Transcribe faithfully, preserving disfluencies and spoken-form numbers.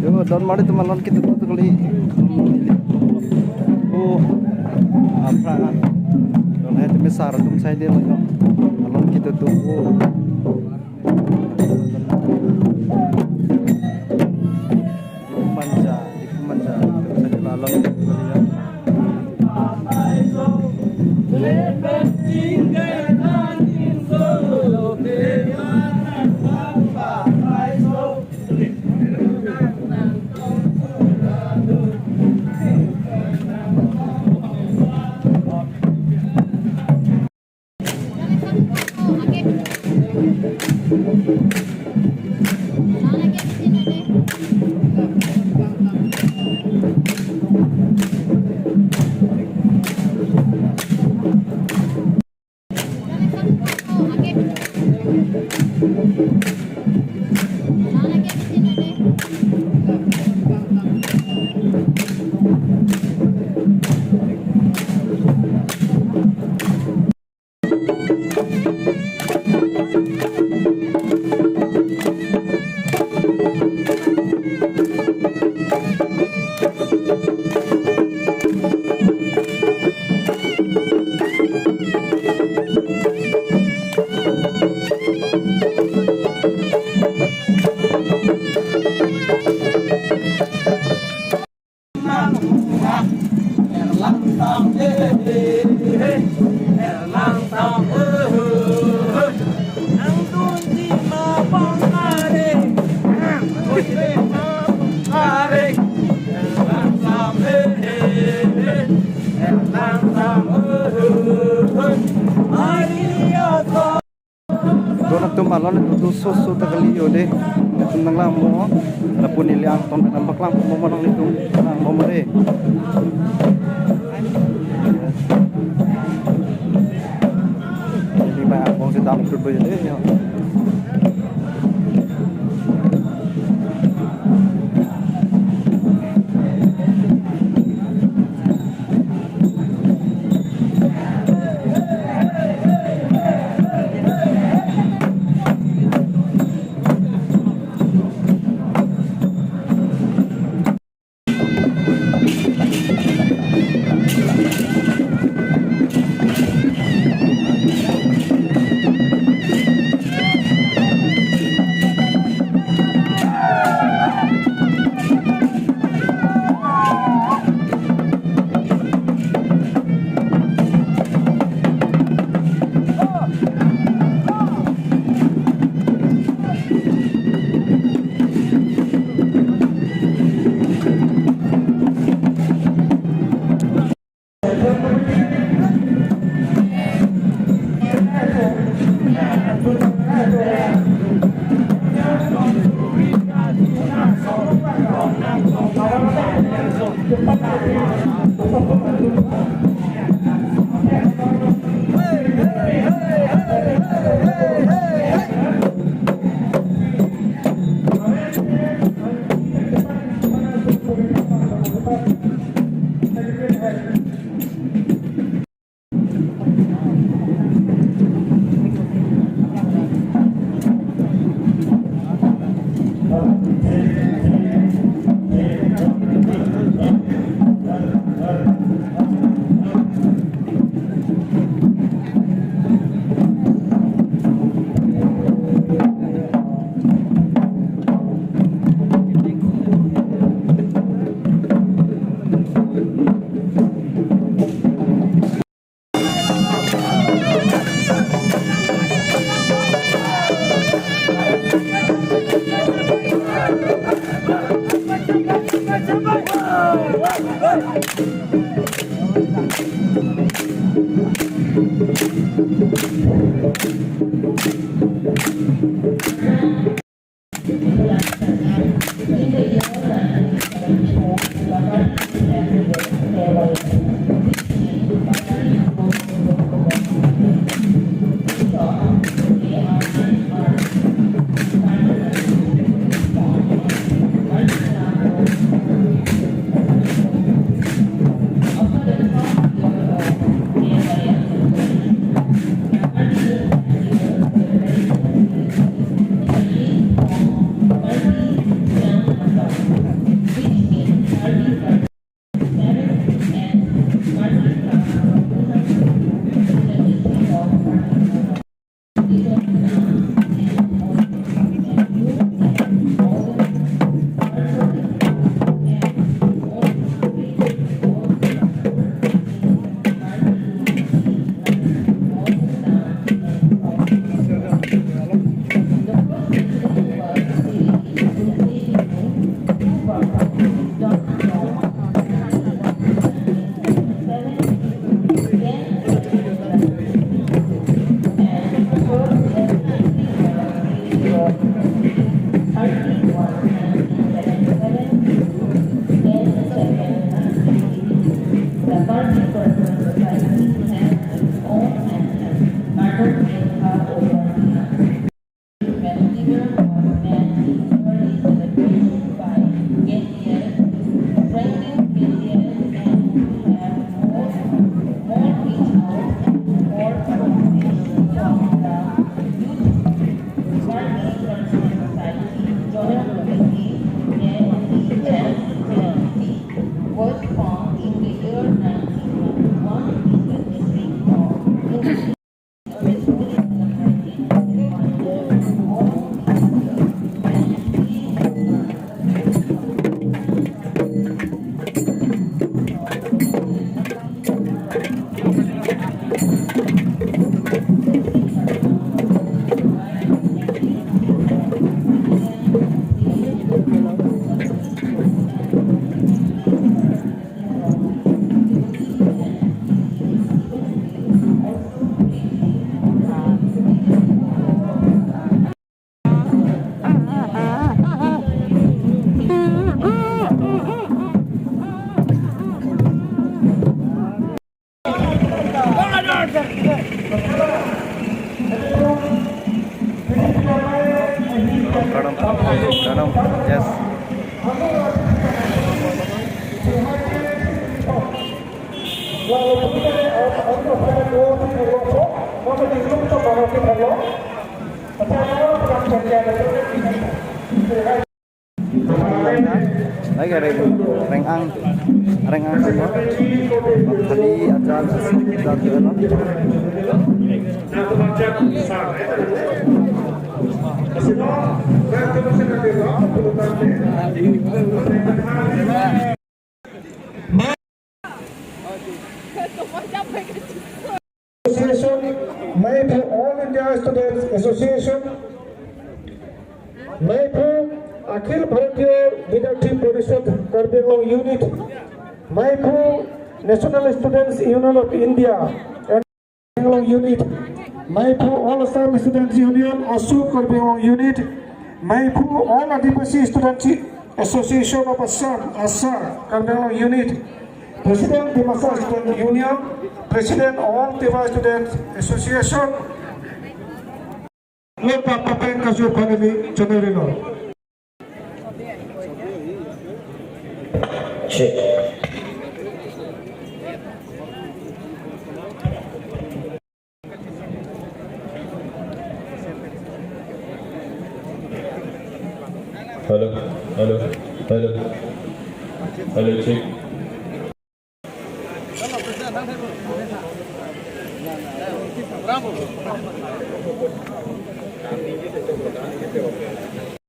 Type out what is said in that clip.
Yo, don mari atum alon kedo tu kali. Oh, aphrang. Don hai atum sar atum sai dia lagi. Alon kedo tu. Oh. Manja, Diphu Manja. Atum sai dia alon kedo tu kali ya. Don atum alon kedo tu soso ta kali yo de. Atum nanglang mo. Lapu neli angton nang paklang mo mo nanglitum. Lang mo mo de. Ini ba abang sedang duduk bayo de yo. Pranam, pranam, yes. Lagi reng, reng ang, reng ang, reng ang, kali ajan, ajan, ajan. Association, Maiphu All India Students Association, Maiphu Akhil Bharatiya Vidyarthi Parishad Karbi Anglong Unit, Maiphu National Students Union of India, Anglong Unit, Maiphu All Assam Students Union, ASSU Karbi Anglong Unit, Maiphu All Adivasi Students Association of Assam, AASA, Karbi Anglong Unit, President Dimasa Student Union, President All Tiwa Students Association. Lo pa papen kasu paneli chonelino. Check. Hello, hello, hello. Hello, check.